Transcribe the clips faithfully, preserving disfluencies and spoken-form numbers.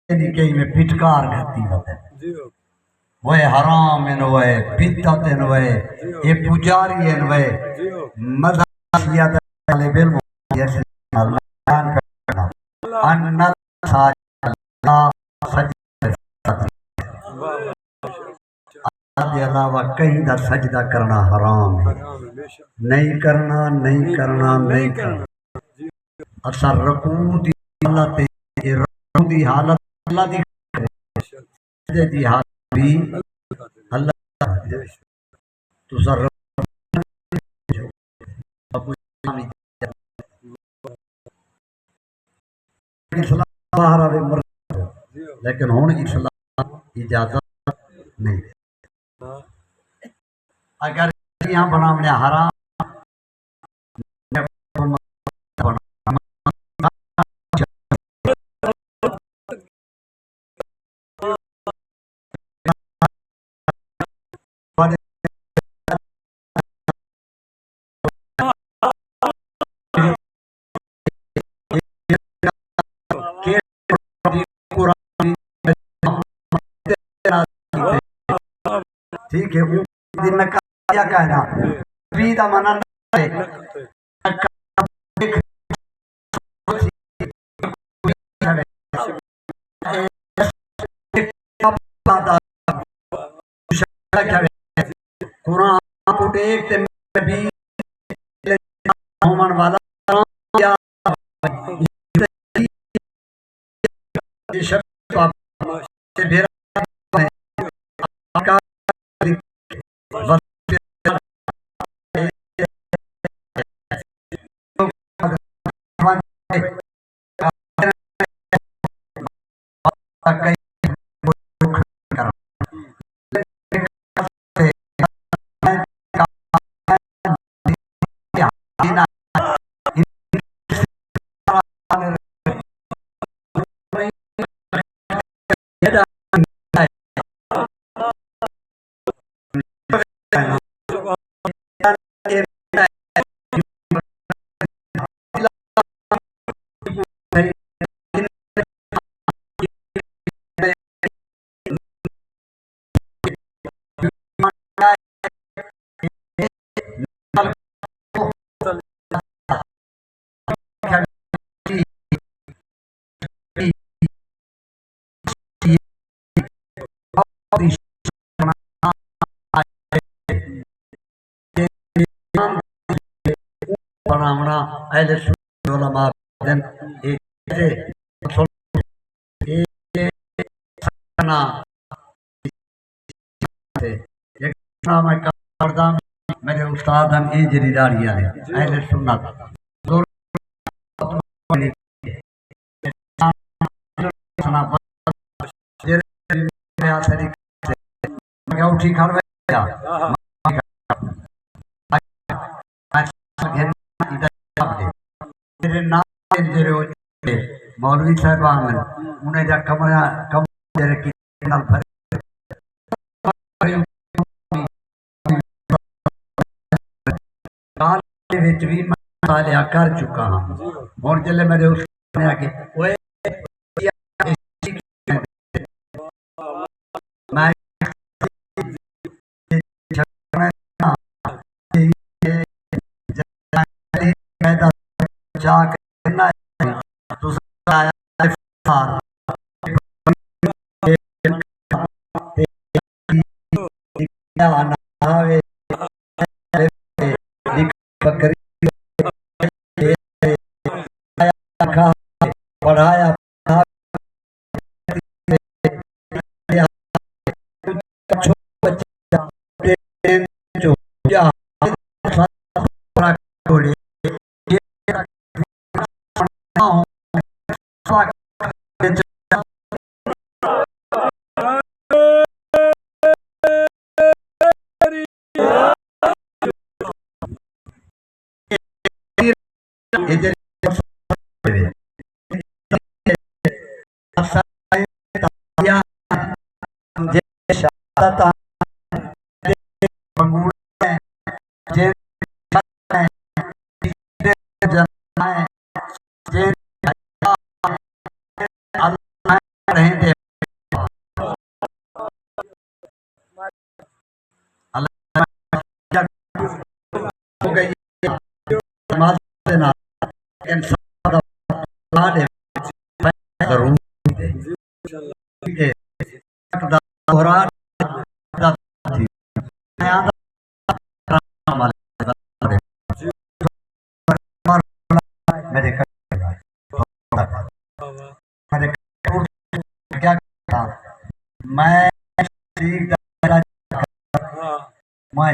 تیری کہیں میں پھٹکار گھتی وتے۔ جی ہو۔ وے حرام ہن وے، بدعت ہن وے، جی ہو۔ اے پجاری ہن وے۔ جی ہو۔ مذہب شیعہ دے طالب علم ہو، ایسے نال بیان کرنا۔ ان ساجد لا سجدہ۔ واہ، واہ۔ اللہ دے علاوہ کہیں دا سجدہ کرݨا حرام ہے۔ حرام ہے، بے شک۔ نہیں کرݨا، نہیں نہیں کرݨا، کرݨا، نہیں نہیں کرݨا۔ کرݨا۔ اساں رکوع دی حالت تے، اے رکوع دی حالت اللہ دی، بے شک۔ سجدے دی حالت بھی اللہ دی۔ بے شک۔ تساں رکوع اسلام ٻاہر آوے مرضی، لیکن ہݨ اسلام اجازت نہیں۔ اگر یہاں بناوݨے حرام، ٹھیک ہے، اوں دی نکاح کیا کہنا؟ نبی دا منع نہ ہے۔ قرآن کوں ݙیکھ تے نبی ہووݨ والا بݨاوݨا اہل سنت علماء دن اے، اے سنا تے۔ ہک سنا میں کر پڑھدا، میرے استاد ہن، اے جڑی ݙاڑھی والے، اہل سنت۔ سنا، میں اٹھی کھڑ ویا۔ میرے نال جڑے ہوئے مولوی صاحبان ہن، انہیں دا کمرہ، کمرہ جڑے کیتے نال بھرے۔ کالج وچ وی میں مطالعہ کر چکا ہاں۔ ہݨ جلے میرے استاد نے آکھے، اوئے، میں پڑھایا۔ دے۔ اللہ ہو گئی۔ نماز دے نال انسان دا ضرور ہے۔ ٹھیک ہے۔ دا دہرا دا تھی۔ میں آندا میرے گھر، میرے گھر کیا کرتا؟ میں شریف دا، میں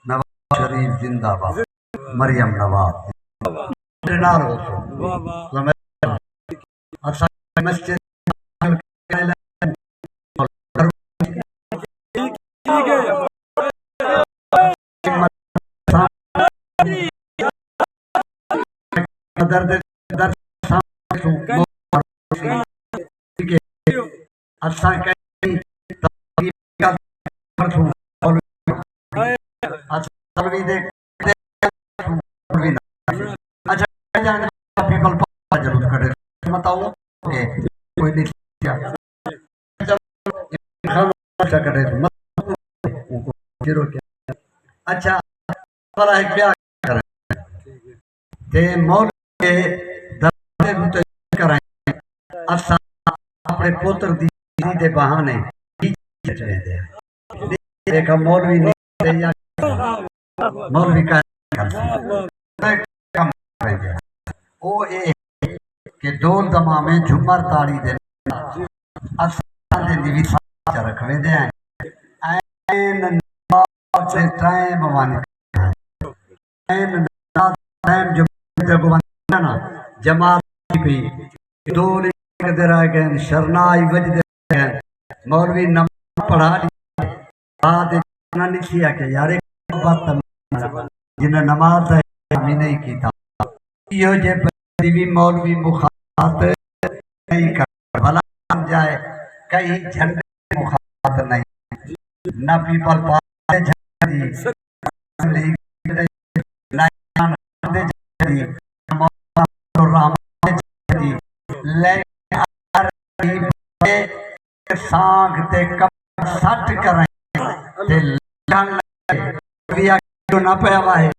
نواز شریف زندہ باد، مریم نواز۔ میرے نال ہو سو۔ اساں مسجد اچھا، پیپل پاجل کرے متاؤ کہ کوئی نہیں کیا۔ اچھا، بھلا ہک ٻیا کریں۔ تے مولوی دے دروازے اتے کرائیں۔ اساں اپݨے پتر دی شادی دے بہانے پیچھے چلے دے۔ دیکھا مولوی نہیں تے یا مولوی کا کم کریں دے۔ او اے کہ ڈول دمامے جھمر تاڑی دے اساں دے دی وسال چا رکھ ویندے ہیں۔ این نماز دے ٹائم ونڄ، این نماز ٹائم جو جڳ ونڄ نا، جماعت تھی پئی، ڈول کردے رہ ڳئے، شرنائی وڄدے رہ ڳئے۔ مولوی نماز پڑھا ݙتی۔ بعد وچ انہاں ݙٹھی آ کہ یار، اے بدتمیز، جنہاں نماز دا اہتمام ہی نہیں کیتا۔ ایہو جے بندے دی وی مولوی مخالفت نہیں کر، بھلا سمجھائے، کہیں جھنڈے مخالفت نہیں، نہ پیپل پارٹی دے جھنڈے دی، نہ عمران خان دے جھنڈے دی، نہ مولانا فضل الرحمان دے جھنڈے دی، لیکن ہر ہی بندے سانگ تے کپڑا سٹ کریں تے لڑن لگے۔ وی آکھے جو نہ پیا واہے۔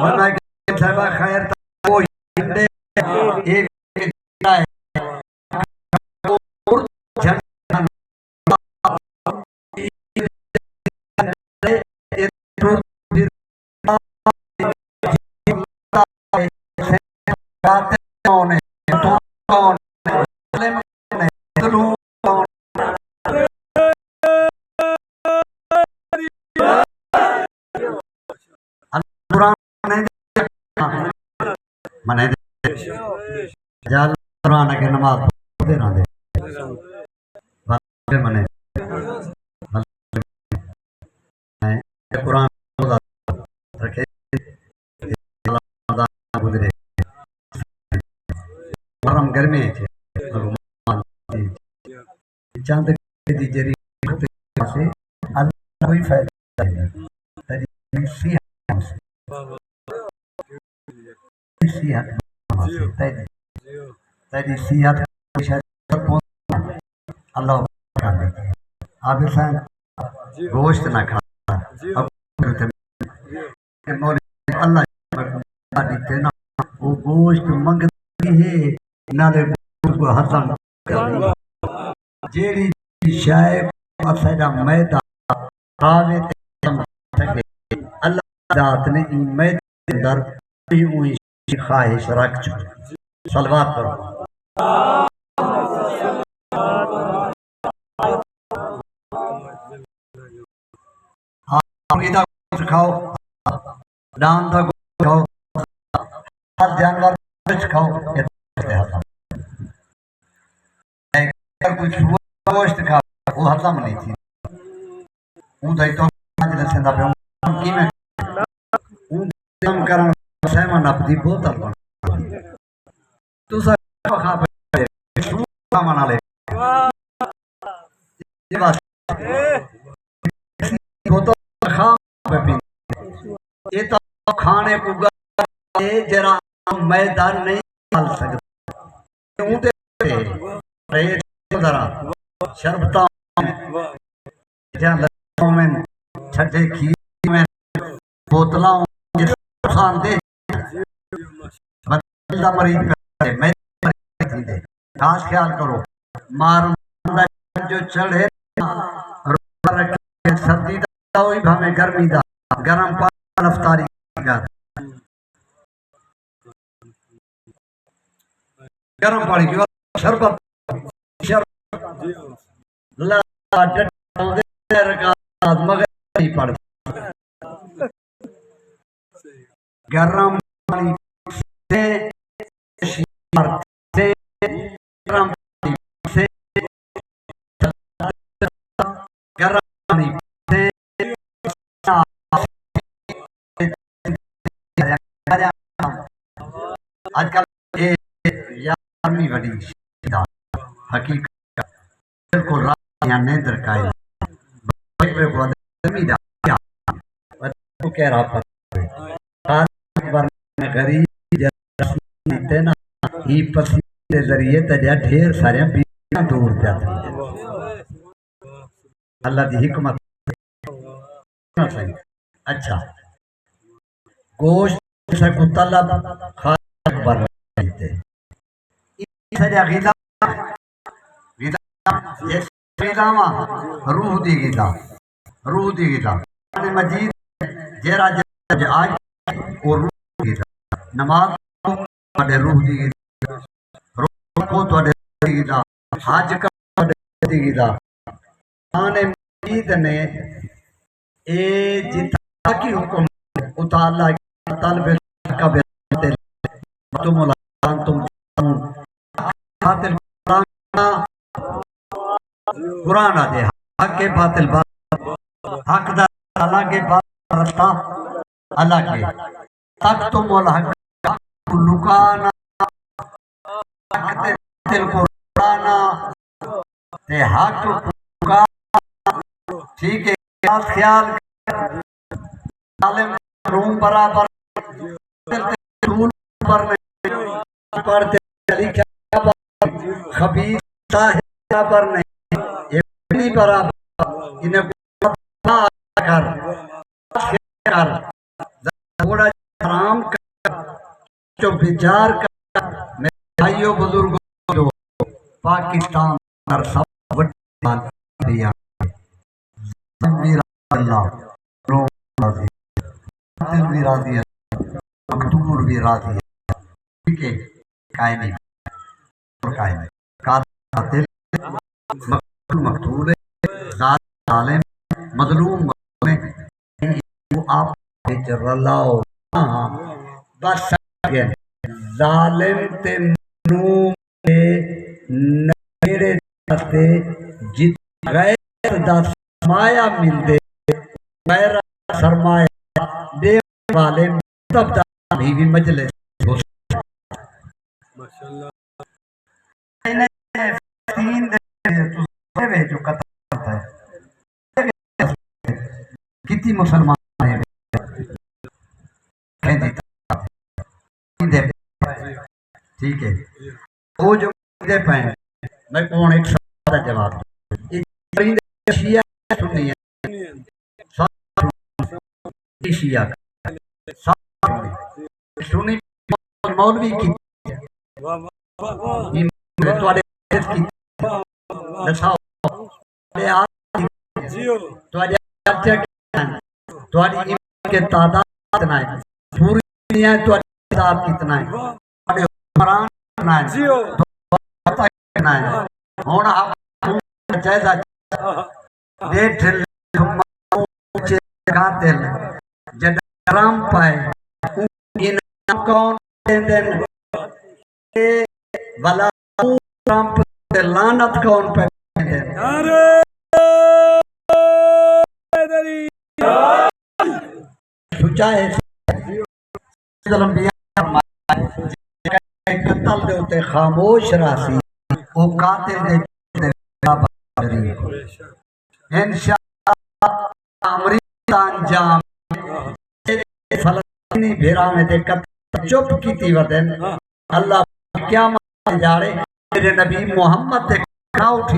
ورنہ کہ صاحبہ خیر تاں او جھنڈے، اے وی جھنڈا ہے۔ جھنڈا منے دے۔ جال قرآن اگے نماز پڑھدے رہندے۔ بھلے منے۔ میں قرآن رکھے۔ گزرے۔ محرم گرمی ہے۔ چند دی جڑی سے اللہ کوئی فائدہ نہیں۔ تیری صحت، صحت، تیری، تیری صحت، اللہ کر دے۔ عابد صاحب، گوشت نہ کھا۔ تے مولوی اللہ ݙتے نا، او گوشت منگدی ہے، نالے گوشت کوں ہضم کر۔ جیڑھی شے کوں اساݙا معدہ کھاوے تے ہضم تھکے، اللہ دی ذات نے ایں معدے دے اندر ایں ایں خواہش رکھ چھوڑی۔ صلوات پڑھو۔ ہاں، ادا گوشت کھاؤ، ڈان دا گوشت کھاؤ، ہر جانور گوشت کھاؤ، اے تے ہضم۔ اگر کوئی سور گوشت کھاؤ، وہ ہضم نہیں تھی۔ اوں دا ہی تو اج ݙسیندا پیا، اوں کیویں، اوں دے ہضم کرݨ سیون اپ دی بوتل بݨ۔ تساں کھا پئے، سور کھاوݨ والے۔ اے بس۔ بوتل کھا پئے پیندے۔ اے تاں کھانے کوں ڳل اے جیڑھا عام معدہ نہیں ڳل سڳدا۔ اوں تے ریت ذرا شربتاں جاں لگاویں، چھٹے کھیر میں بوتلاں جس خان دے بدل دا مریض کرے، میں مریض تھیندے۔ خاص خیال کرو، مار دا جو چڑھے نا، روزہ رکھے سردی دا ہوئی بھاویں گرمی دا، گرم پانی نال افطاری کر۔ گرم پاݨی پیو، شربت، شربت۔ لا ڈٹا ہوندے رکعت مغرب دی پڑھ۔ گرم پاݨی پیسے، شربت پیسے، گرم پاݨی پیسے، گرم پاݨی پیسے۔ اڄ کل اے یارہویں وݙی شہدا حقیقت بالکل رات دیاں نیندر کائی۔ بھئی پہ کو آدمی دا کیا؟ تو کہہ رہا پر خالق اکبر نے غریب جیتے نا، ہی پسینے دے ذریعے تیݙیاں ڈھیر ساریاں بیماریاں دور پیا تھی۔ اللہ دی حکمت۔ اچھا، گوشت سکو طلب خالق اکبر کیتے۔ اے سجا غذا، غذا، جس غذا وا روح دی غذا، روح دی غذا۔ قرآن مجید جیڑا جیڑا آئی، او روح دی غذا۔ نماز تہاݙے روح دی غذا، روزہ رکھو تہاݙے روح دی غذا، حج کرو تہاݙے روح دی غذا۔ قرآن مجید نے اے جتھاں کی حکم اتھاں اللہ طلب حق باطل، تم لا انتم تعلمون۔ باطل قرآن، قرآن آدھے حق ہے، باطل باطل، حق دا الگ ہے، باطل رستہ الگ ہے۔ تک تم الحق، حق کوں لکانا، حق تے باطل کوں رلانا، تے حق کوں لکانا۔ ٹھیک ہے، خاص خیال کر، ظالم تے مظلوم برابر، باطل تے رسول برابر نہیں، پڑھ تے لکھیا برابر، خبیث طاہر برابر نہیں، اے نہیں برابر۔ انہیں کوں کر، کر، تھوڑا جہا آرام کر، چپ وچار کر۔ میرے بھائیو، بزرگو، جو پاکستان دا سب وݙی ڳالھ اے آ، ظالم وی راضی اللہ، مظلوم راضی، قاتل وی راضی اللہ، مقتول وی راضی اللہ۔ ٹھیک ہے، کائے نہیں، اور کائے نہیں۔ قاتل مقتول، مقتول ہے، ظالم ظالم، مظلوم مظلوم ہے۔ او آپ وچ رلاؤ۔ ہاں، بس ظالم تے مظلوم دے نیڑے تے جتھاں غیرت دا سرمایہ ملدے، غیرت دا سرمایہ ݙیوݨ والے مذہب دا بھی، بھی مجلس ہو سڳدا۔ فلسطین دے تساں جو قتل کیتا ہے، کتی مسلمان ہے؟ ٹھیک ہے، او جو کریندے پئے ہیں، میں کوں ہݨ ہک سوال دا جواب ݙیو۔ اے کریندے شیعہ سنی ہے؟ سارے سنی۔ اے شیعہ سارے سنی۔ سنی مولوی کی، اے تہاݙے کی، ݙساؤ۔ تہاݙے آ، تہاݙے آ چیک، تہاݙی ایمان کے تعداد کتنا ہے؟ پوری دنیا تہاݙا حساب کتنا ہے؟ تہاݙے حکمران کتنا ہے؟ تہاݙا کتنا ہے؟ ہݨ آپ جائزہ ݙیٹھ لکھ ماݨو اچے قاتل جݙاں ٹرمپ آئے، اوں انعام کون ݙیندن؟ اے ولا ٹرمپ تے لعنت کون پئے ݙیندن؟ نعرہ حیدری۔ سچا ہے۔ سید الانبیاء فرمایا، جیڑھا قتل دے اتے خاموش رہسی، او قاتل دے جرم دے برابر شریک ہوسی۔ انشاءاللہ آمریکا دا انجام، فلسطینی بھراواں دے قتل چپ کیتی ودن۔ اللہ قیامت دے ݙیہاڑے میرے نبی محمد تے کھڑا اٹھی،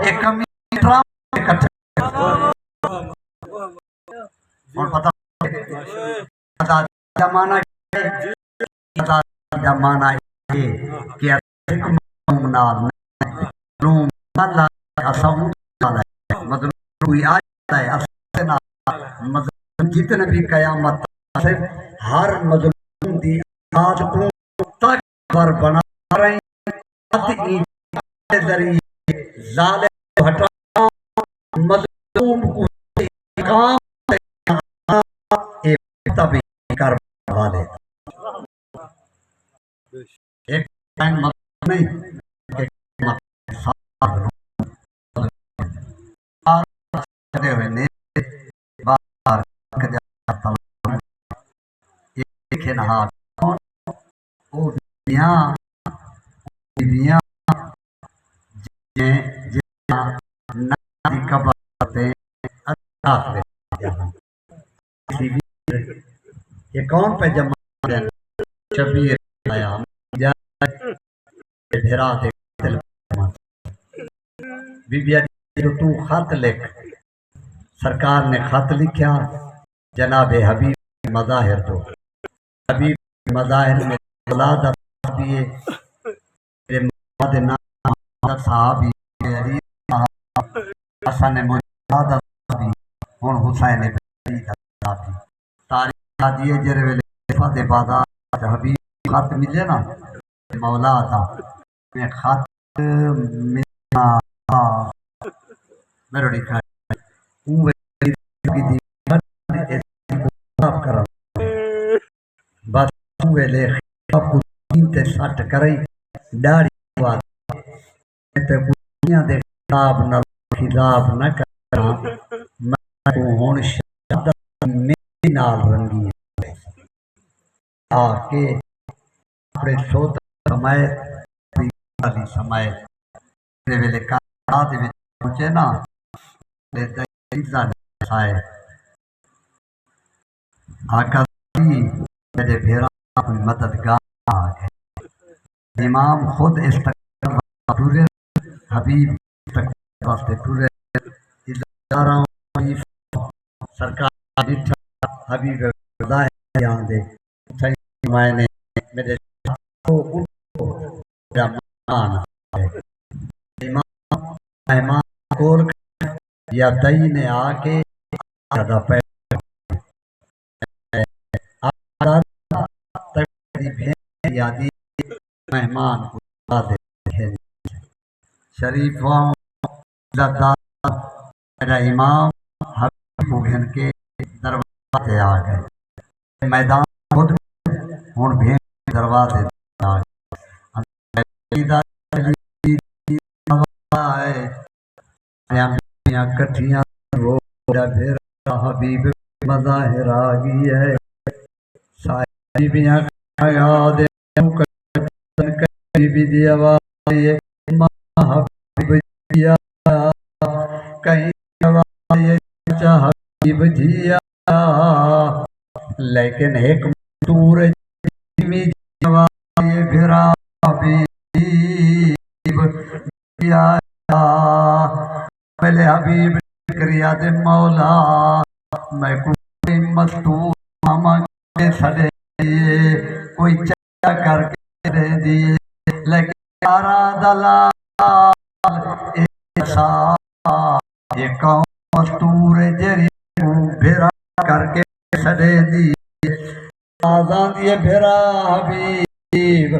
اے کمی ٹرام تے کٹھے۔ ہݨ پتہ آزادی دا معنی کیا ہے؟ آزادی دا معنی اے کہ اساں ہک مظلوم نال نہ، مظلوم نہ لڑ، اساں اوں نال لڑ۔ مظلوم کوئی آ جاندا ہے، اساں اوندے نال، مظلوم جتنے بھی قیامت تک، ہر مظلوم دی آزادی کوں طاقتور بݨا رہے ہیں۔ ات ایں ذریعے ظالم ہٹا، مظلوم کوں انتقام تے آنا، اے مکتب کربلا والے دا۔ ہک مکتب نہیں، ہک مکتب سارے کھڑے ہوئے نے، باہر کھڑے ہوئے نے۔ اے لکھے نہ ہا کون؟ او بیاں، او بیاں جیں، جیں ناں دی قبر تے ادا کرے ڳیا ہن۔ اے کون پئے جمع کریندے؟ شبیر آیا، ڄائی بھرا دے قتل۔ بی بی آکھدی، جو توں خط لکھ، سرکار نے خط لکھیا جناب حبیب مظاہر توں۔ حبیب مظاہر میرے اولاد دا صحابی ہے، میرے ماما دے نام دا صحابی ہے، علی صاحب، حسن مجاہد دا صحابی، ہݨ حسین ابن علی دا صحابی۔ تاریخ آہدی ہے جیڑھے ویلے طائف دے بازار وچ حبیب خط ملے نا، مولا دا میں خط ملیا، میرا ݙکھا اوں ویلے دی گھٹ اے صاف کراں۔ بس اوں ویلے خطاب کوں زمین تے سٹ کریں، ݙاڑھی پوا تے کوں دنیا دے خطاب نال خطاب نہ کراں۔ میں کوں ہݨ شہادت دی مہندی نال رنگی ہے۔ آ کے اپݨے سودا سمائے، دی والی سمائے۔ جیڑھے ویلے کائنات وچ پہنچے نا، تے دئی عزت سائے۔ آقا دی میݙے بھیرا کوئی مددگار آ ڳئے۔ امام خود استقبال واسطے ٹرے، حبیب استقبال واسطے ٹرے۔ ادارہ شریف سرکار ݙٹھا، حبیب ظاہر آندے۔ اتھائیں میں نے میݙے ساتھو اٹھو، میݙا مہمان آ ڳئے۔ امام مہمان کول کھڑے یا دئی نے آ کے آقا دا پیر آقا دی بھیݨ دی آدھی مہمان کوں دعا دے گھن۔ شریف آؤں دا دعا میݙا امام حبیب کوں گھن کے دروازے تے آ ڳئے۔ میدان خود ہݨ بھیݨ دروازے تے آ ڳئے۔ سیدھا چلی آئے۔ ساریاں بیبیاں کٹھیاں رو، میݙا بھیرا حبیب مظاہر آ ڳئی ہے۔ ساریاں بیبیاں کھڑا دے منہ کٹن، کہیں بی بی دی آواز آئی ہے، ماں حبیب جی آیا، کہیں آواز آئی ہے، چاچا حبیب جی آیا۔ لیکن ہک مستور جیویں جیوا اے بھرا حبیب آیا۔ پہلے حبیب کریا دے مولا، میکوں کوئی مستور ماما کے سڈے، کوئی چا کر کے دے دی، لیکن یارا دلال اے سا، اے کون مستور جیڑھی کوں بھیرا کر کے سڈے دی۔ آزاں دی بھیرا حبیب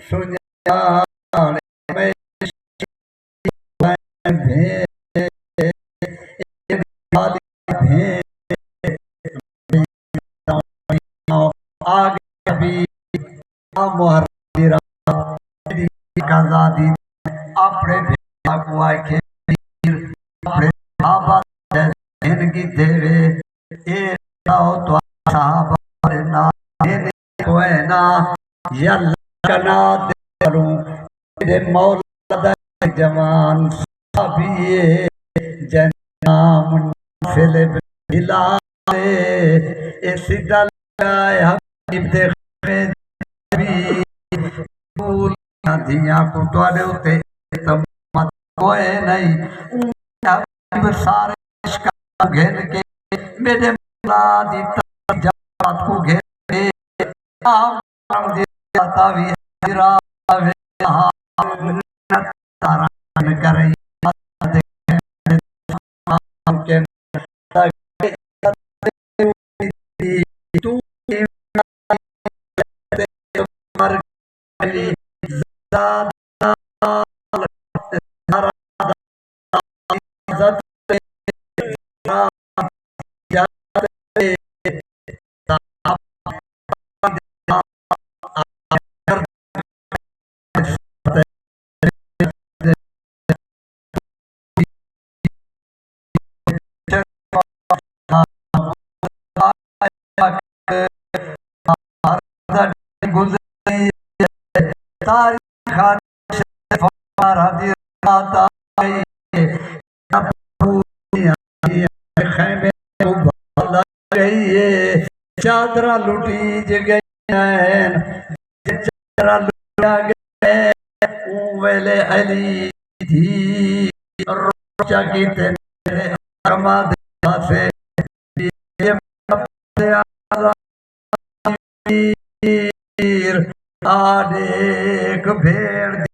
سنجانے میں بھین بھین آ ڳیا حبیب۔ مہر دی رات، میݙی قضا دی، اپݨے بھیݨ کوں آکھے، پیر، اپݨے صحابہ دے ہن کیتے وے، اے ݙساؤ تہاݙے صحابہ دے نال ہن کوئے نہ، یا لکنا دے کروں، میݙے مولا دا جوان صحابی ہے، جیندا نام نافل بن بلال ہے، اے سدھا لڳا ہے حبیب دے خیمے دی۔ قبول نہ تھیاں کوں تہاݙے اتے کوئے نئیں۔ اوں حبیب سارے عشق کوں گھن کے، میݙے مولا دی ترجمات کوں گھن کے، آ مارݨ دی ذات وی حاضرہ وے، ہا منت تاران کریں۔ چادراں لٹیج ڳئیاں ہن، چادراں لٹا ڳئے۔ اوں ویلے علی دی روچا کیتے میرے اکرما دے پاسے پیر آ ݙیکھ بھیݨ دی